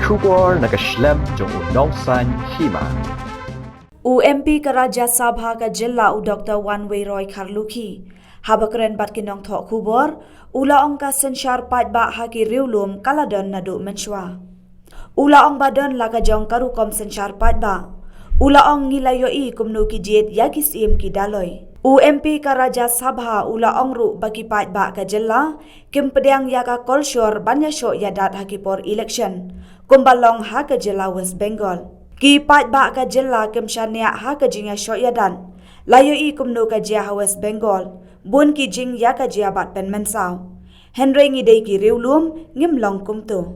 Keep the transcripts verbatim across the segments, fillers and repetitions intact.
Khubor na ka shlem jong u Nongsaiñ Hima. U M P ka Rajya Sabha ka jylla u Doctor Wanwei Roy Kharlukhi, haba kren bad ki nongthoh khubor, u la ong ka synshar paidbah ha ki riewlum ka la don naduh mynshuwa. U la ong ba don la ka jong ka rukom synshar paidbah. U la ong ngi la ïohi kumno ki jied ïa ki syiem ki daloi. U M P ka Rajya Sabha u la ong ruh ba ki paidbah ka jylla kim pdiang ïa ka kolshor ban ïashoh ïadat ha ki por election, kumba long ha ka jylla West Bengal. Ki paidbah ka jylla kim shaniah ha ka jingïashoh ïadat. La ïohi kumno ka jia ha West Bengal, bun ki jingïakajia bad pynmynsaw. Hynrei ngi dei ki riewlum, ngim long kumto.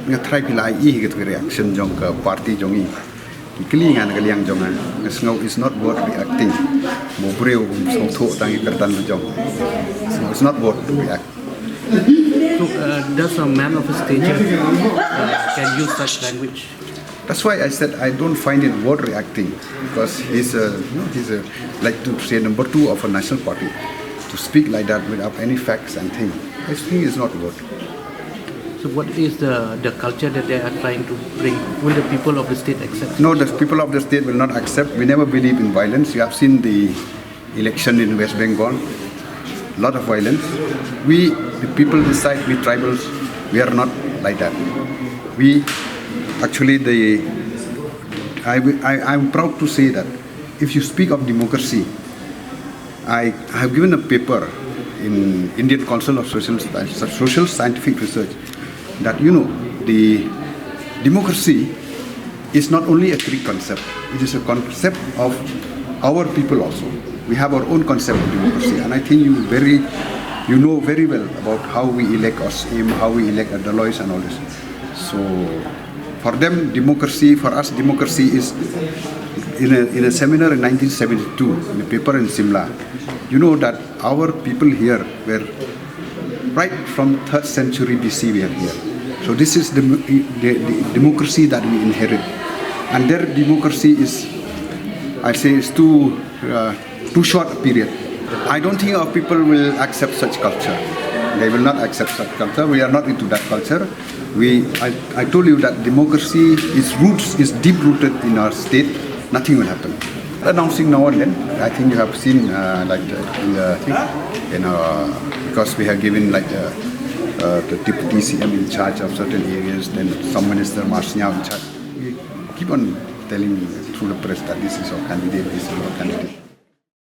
Nga try phi la ïohi hi ka reaction jong ka party jong ngi. Ki kylli nga na ka liang jong nga. Nga sngew it's not worth reacting. Mo briew um sngewthuh tang ki kyrdan la jong. Sngew it's not worth to react. So, uh, does a man of his stature, uh, can use such language? That's why I said I don't find it worth reacting, because he's a, you know, he's a, like to say, number two of a national party. To speak like that without any facts and thing, I think is not worth. So what is the, the culture that they are trying to bring? Will the people of the state accept? No, the people of the state will not accept. We never believe in violence. You have seen the election in West Bengal. Lot of violence. We, the people decide, we tribals, we are not like that. We, actually, the, I, wi- I, I'm proud to say that if you speak of democracy, I have given a paper in Indian Council of Social, Social Scientific Research that, you know, the democracy is not only a Greek concept, it is a concept of our people also. We have our own concept of democracy, and I think you very, you know very well about how we elect our Syiem, how we elect our Dolois and all this. So for them, democracy, for us, democracy is in a, in a seminar in nineteen seventy-two, in a paper in Shimla, you know that our people here were right from third century B C we are here. So this is the, the, the democracy that we inherit. And their democracy is, I say, is too, uh, too short a period. I don't think our people will accept such culture. They will not accept such culture. We are not into that culture. We, I, I told you that democracy, its roots is deep rooted in our state. Nothing will happen. Announcing now and then. I think you have seen, uh, like, uh, in the thing, you know, because we have given, like, uh, uh, the deputy C M in charge of certain areas, then some minister, Marsinyao in charge. We keep on telling through the press that this is our candidate, this is our candidate.